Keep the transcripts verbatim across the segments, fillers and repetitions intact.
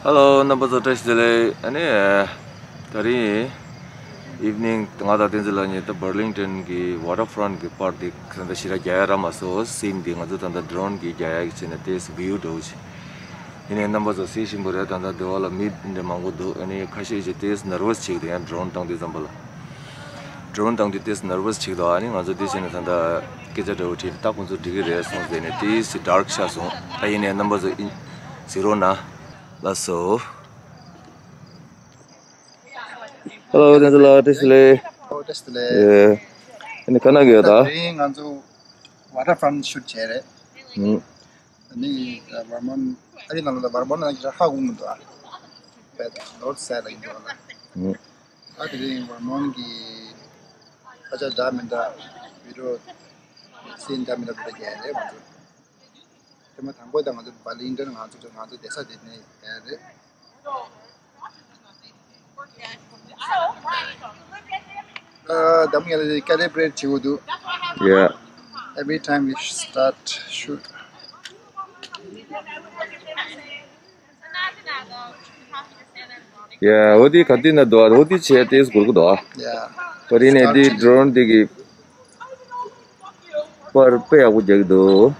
Hello རྣམ་པ་ཚོ་བཀྲ་ཤིས་བདེ་ལེགས། ཨ་ནི་ད་རིང་evening ང་དང་བསྟན་འཛིན་ལགས་གཉིས་ད་Burlington གི་waterfront གི་པར་འདི་ད་ཞེ་དྲག་རྒྱག་ཡ་རག་མ་སོང་། scene འདི་ང་ཚོ་ད་ལྟ་drone གི་རྒྱག་ཡ་གི་བྱས་ནས་ཏོག་ཙམ་view འདྲ་བོ་ཅིག་ཡིན་ནའི་རྣམ་པ་ཚོ་གཟིགས་བཞིན་པ་རེད། ད་ལྟ་འདི་བ་ལ་མི་འདྲ་མང་པོ་འདུག་ཨ་ནི་ཁ་ཤས་ཀྱིས་ཏོག་ཙམ་nervous བྱེད་ཀྱི་འདུག་ཡང་drone བཏང་དུས་ཙམ་པ་ལ། drone བཏང་དུས་ཏོག་ཙམ་nervous བྱེད་ཀྱི་འདུག་ཨ་ནི་ང་ཚོ་འདི་བྱས་ནས་ད་ལྟ་སྐད་ཆ་འདྲ་བོ་དྲིས་ད་ཁོང་ཚོ་འགྲིག་གི་རེད་གསུངས་ཟེར་ནས་ཏོག་ཙམ་dark ཆགས་སོང་། ད་ཡིན་ནའི་རྣམ་པ་ཚོ་གཟིགས་རོགས་གནང་། ལགས་སོ། Hello བསྟན་འཛིན་ལགས་བཀྲ་ཤིས་བདེ་ལེགས། ཨོ་བཀྲ་ཤིས་བདེ་ལེགས། ཨེ། ཨ་ནི་ག་ན་གི་ཡོད་ད། ད་དེ་རིང་ང་ཚོ་waterfront shoot བྱས་རེད། ཨུམ། ཨ་ནི་Vermont ཨ་རི་ནང་ལ་Vermont ནང་གི་ཧ་གོ་མི་འདུག་ཨ། བས་north side ལ་ཡིན་འདུག་ཨ། ཨུམ། ད་དེ་རིང་Vermont གི་ཁ་ཆ་འདྲ་མི་འདྲ་video scene འདྲ་མི་འདྲ་བོ་རྒྱག་རེད་ང་ཚོ། ཐེངས་མ་དང་པོ་དང་ང་ཚོ་Burlington ང་ཚོ་ང་ཚོ་བསྡད་ས་དེ་ནས་ཡར་རེད། ཨ། འདམ་ངེས་ལ་calibrate བྱེད་དགོས་འདུག Yeah. Every time we start shoot. Yeah འོ་དེ་ག་དུས་ན་འདུག་འོ་དེ་བྱས་ཏེ་སྒུར་གི་འདུག Yeah. པར་ཡིན་ནའི་དེ་drone དེ་གི་པར་དཔེ་ཡག་པོ་རྒྱག་གི་འདུག་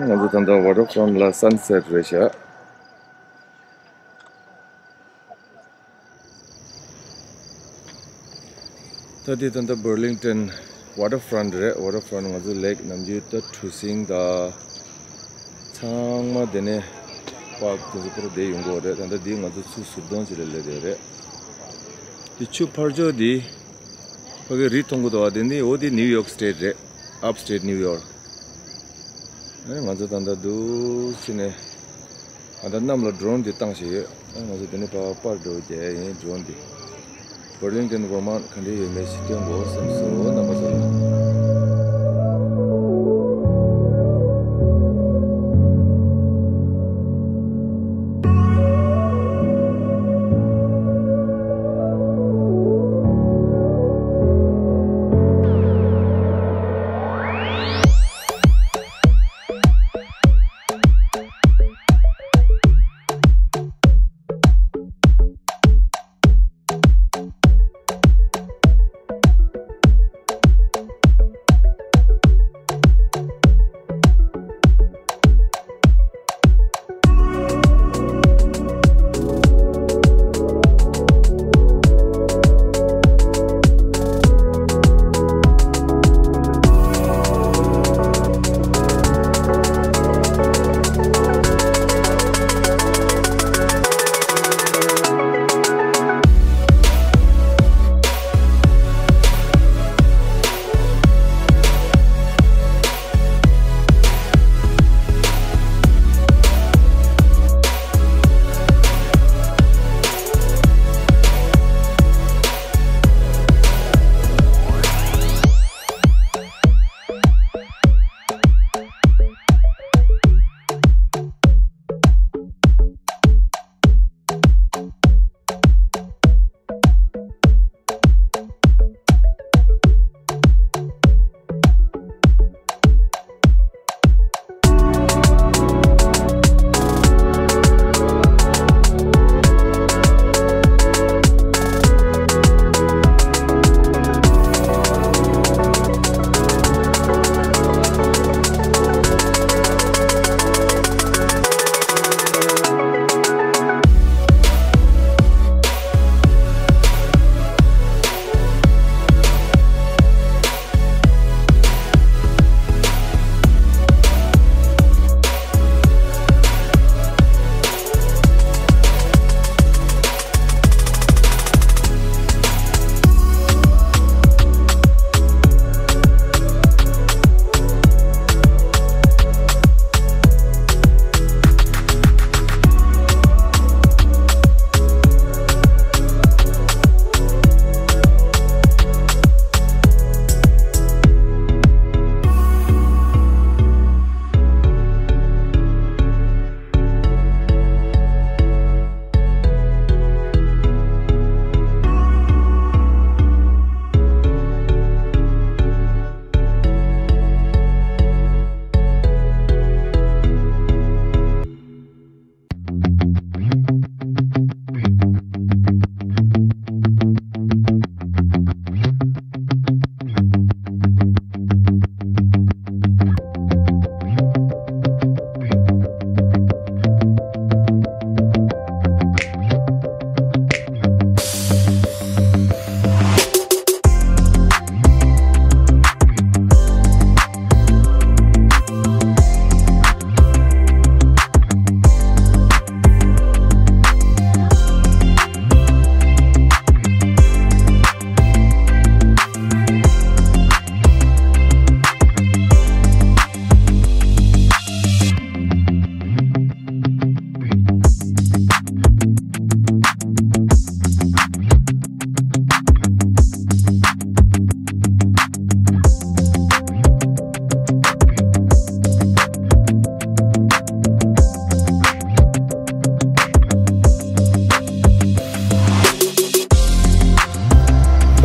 ང་ཚོ་ད་ལྟ་waterfront ལ་sunset རེད་ཤག་ད་དེ་ད་ལྟ་Burlington waterfront རེད། waterfront ང་ཚོ་lake ནམ་རྒྱུན་ད་གྲུ་གཟིངས་དང་ཚང་མ་དེ་ནས་park དེ་ཚོ་པར་བསྡད་ཡོང་གི་རེད། ད་ལྟ་འདི་ང་ཚོ་ཆུ་ཟུར་གདོང་ཅིག་ལ་སླེབས་བསྡད་རེད། དེ་ཆུ་ཕར་ཕྱོགས་འདི་ཕ་གི་རི་མཐོང་གི་འདུག་བ། དེ་ནི་འོ་དེ་New York State རེད། Upstate New York ཨ་ནི་ང་ཚོ་ད་ལྟ་འདུག་སེ་ནས་ཨ་ད་གནམ་ལ་drone འདི་བཏང་བཞིན་ཡོད། ཨ་ང་ཚོ་དེ་ནས་ཕར་པར་འགྲོ་རྒྱུ་ཡིན། drone འདི་Burlington Vermont ག་འདྲ་ཡོད་མེད་ཞིག་སྟོན་དགོས་བསམ་སོང་རྣམ་པ་ཚོ་ལ།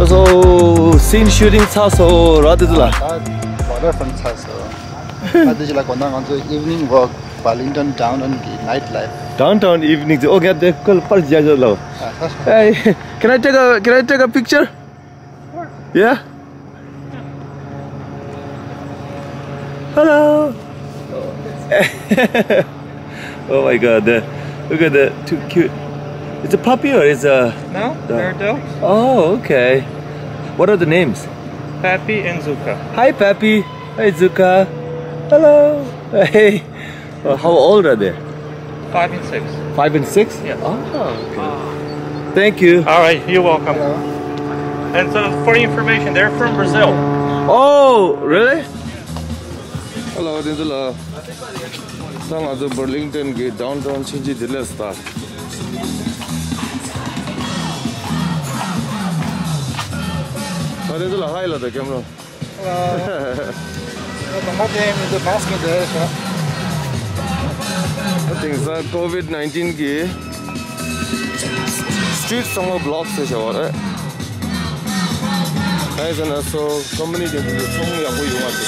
So, scene shooting ཚར་སོང་ར་དེ་ཚོ་ལ། ད་waterfront ཚར་སོང་། ད་དེ་ཅི་ལ་གོ་ན་ང་ཚོ་evening walk Burlington downtown གི night life། Downtown evening ཨོ་ཁེ། དེ་ཀོལ་པར་རྒྱག་ཆོག་ལ། Hey, can I take a, can I take a picture? Yeah? Hello. Oh my God. Uh, look at the two cute. It's a puppy or it's a No, the- they're adults. Oh, okay. What are the names? Pappy and Zuka. Hi, Pappy. Hi, Zuka. Hello. Hey. Uh, how old are they? Five and six. Five and six? Yeah. Ah, okay. Thank you. All right, you're welcome. And so, for your information, they're from Brazil. Oh, really? Hello, this is Love. ད་ང་ཚོ་Burlington གི་downtown ཕྱིན་ཅི་དེ་ལས་ད། ད་དེ་ཚོ་ལ་ཧའི་ལ་ད་camera། དང་པོ་དེ་མི་འདུག mask གི་འདུག་ཤག་དེང་སང་COVID nineteen གི་street ཚང་མ་block བྱས་བཞག་པ་རེད། ཨེ་ཟེར་ན་སོ་company དེ་ཚོ་ཚོང་ཡག་པོ་ཡོང་བ་དེ།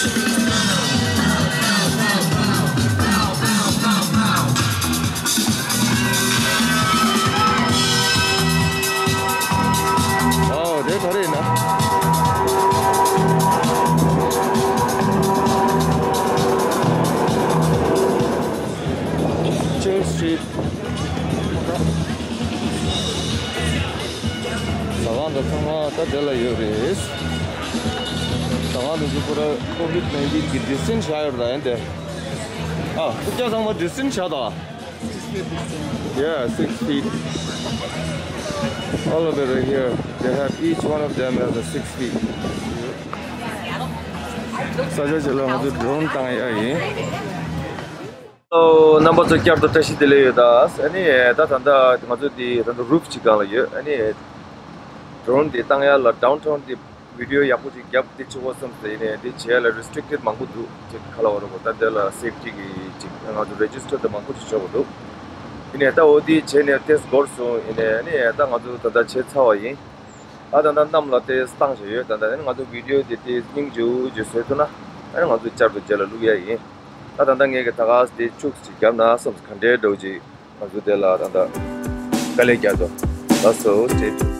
ཨོ་དེ་ག་རེ་ཡིན་ན། Church Street། ཟ་ཁང་དང་ཚང་མ་ད་དེ་ལ་ཡོད་རེད། ཟ་ཁང་དེ་ཚོ་པུ་ར་COVID nineteen གི་distance བཞག་ཡོད་རེད་ད་ཡིན་ཏེ། ཨ་ཁུག་ཀྱང་ཚང་མ་distance བཞག་ད། Yeah, six feet. All of it right here. They have, each one of them has a six feet. ས་ཆ་ཅིག་ལ་ང་ཚོ་drone བཏང་ཡ་ཡིན། ཨོ། རྣམ་པ་ཚོ་བསྐྱར་དུ་བཀྲ་ཤིས་བདེ་ལེགས་ཡོད་ད། ཨ་ནི་ད་ད་ལྟ་ང་ཚོ་འདི་ད་ལྟ་roof གཅིག་སྒང་ལ་ཡོད། ཨ་ནི་drone འདི་བཏང་ཡ་ལ་downtown འདི་video ཡག་པོ་ཅིག་རྒྱབ་འདི་ཆོག་གོ་བསམ་སྟེ། ཡིན་ནའི་འདི་བྱེད་ཡ་ལ་restricted མང་པོ་འདུག་ཅིག་ག་ལ་བ་རོ་གོ། ད་འདི་ལ་safety གི་ཅིག་ང་ཚོ་register དང་མང་པོ་ཅིག་ཆོག་གི་འདུག་ཡིན་ནའི་ད་འོ་འདི་བྱས་ནས་ཏེས་འགོར་སོང་། ཡིན་ནའི་ཨ་ནི་ད་ང་ཚོ་ད་ལྟ་བྱས་ཚར་བ་ཡིན། ཨ་ད་ལྟ་གནམ་ལ་ཏེས་བཏང་བཞག་ཡོད། ད་ལྟ་ཨ་ནི་ང་ཚོ་video དེ་ཏེས་སྙིང་རྗེ་བོ་ཅིག་བཟོས་ཐུབ་ན་ཨ་ནི་ང་ཚོ་བསྐྱར་དུ་རྗེས་ལ་བླུག་ཡ་ཡིན། ད་ད་ལྟ་ངས་ཀྱི་ད་ག་དེ་ཅུག་ཅིག་བརྒྱབ་ན་བསམ། ག་འདྲའི་འདྲ་བོ་ཅིག་ང་ཚོ་དེ་ལ་ད་ལྟ་དཀའ་ལས་རྒྱག་དོ། ལགས་སོ། Stay tuned.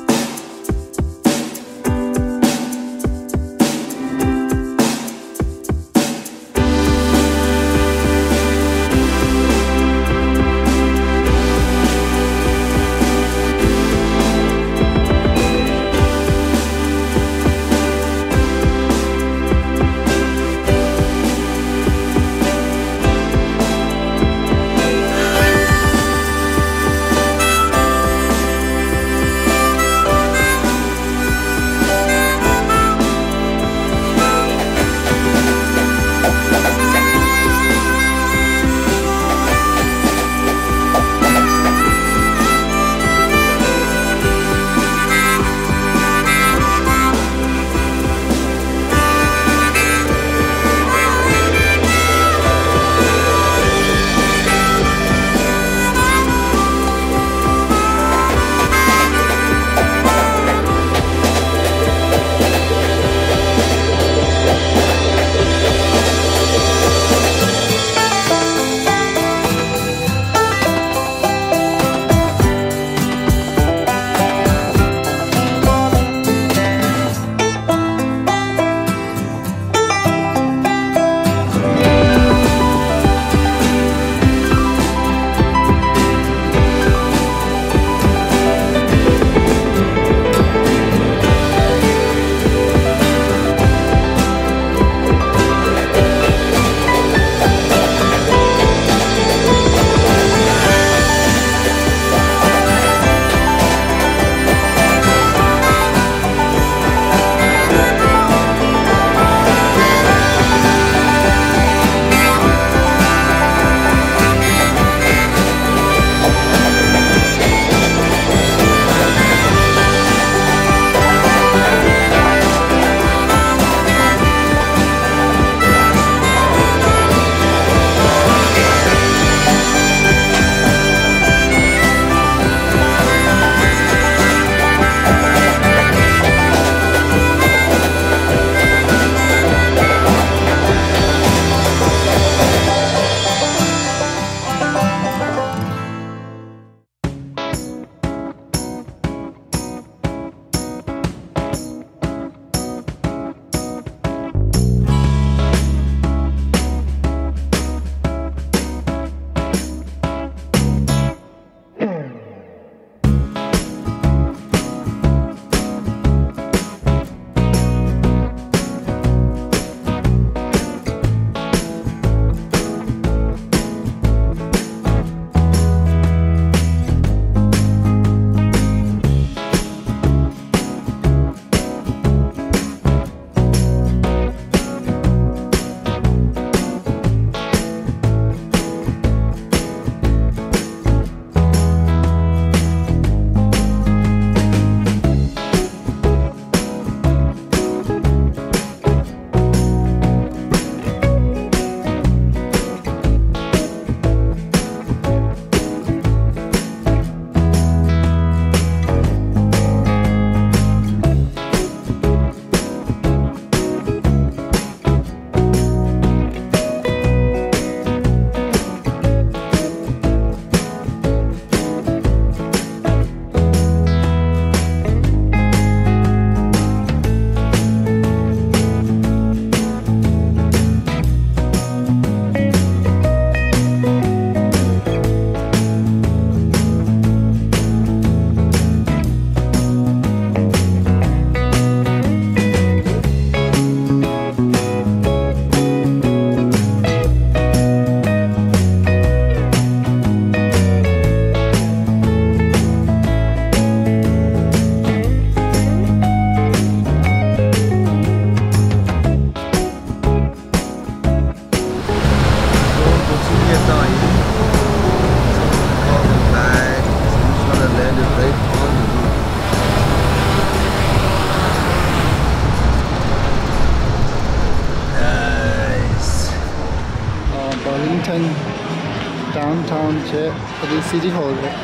Downtown བྱས། ད་དེ་City Hall རེད།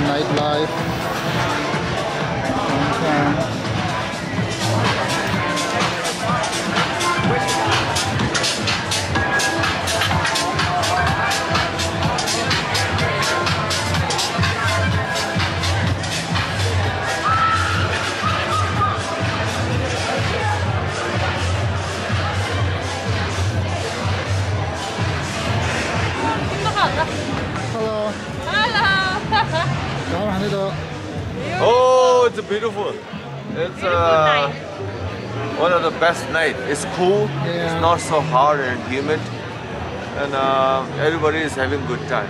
Nightlife downtown. Hello. Hello. Oh, it's beautiful. It's uh, one of the best night. It's cool. Yeah. It's not so hot and humid, and uh, everybody is having good time.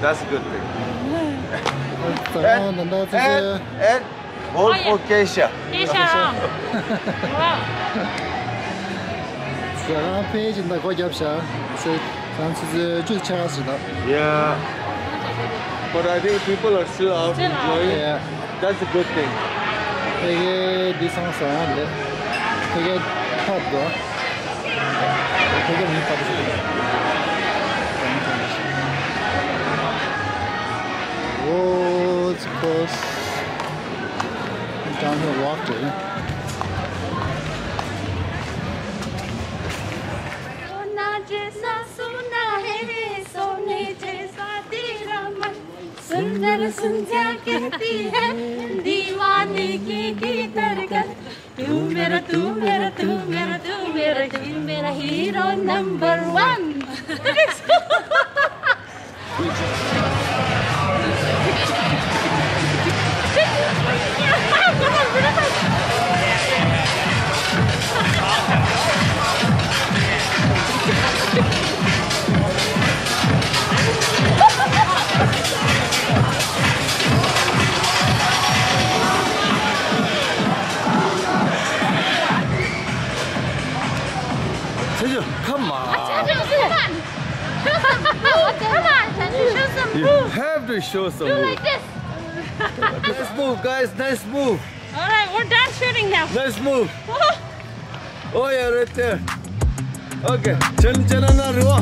That's a good thing. And, and, and vote for Keisha. Keisha. Wow. ཟ་ཁང་ཕལ་ཆེར་ད་སྒོ་བརྒྱབ་ཤག་ཟ་ཁང་ཆུ་ཚོད་བཅུ་ཕྱེད་ཀ་ཟིན་འདུག Yeah. But I think people are still out enjoying. Yeah. That's a good thing. ཕ་གི་འདི་ཚང་ཟ་ཁང་རེད། ཕ་གི་ཕབ་འདུག་ཕ་གི་མི་ཕབ་ཟིན་འདུག Oh, it's close. Downhill walk, dude. सुंदर सुंदर कहती है दीवानगी की धड़कन। तू मेरा, तू मेरा, तू मेरा, तू मेरा, तू मेरा hero number one. Come on. Come on, Sanju, show some proof. You have to show some proof. Do like this. Nice move, guys. Nice move. All right, we're done shooting now. Nice move. Oh, yeah, right there. Okay. Chen, chen, na, ruwa.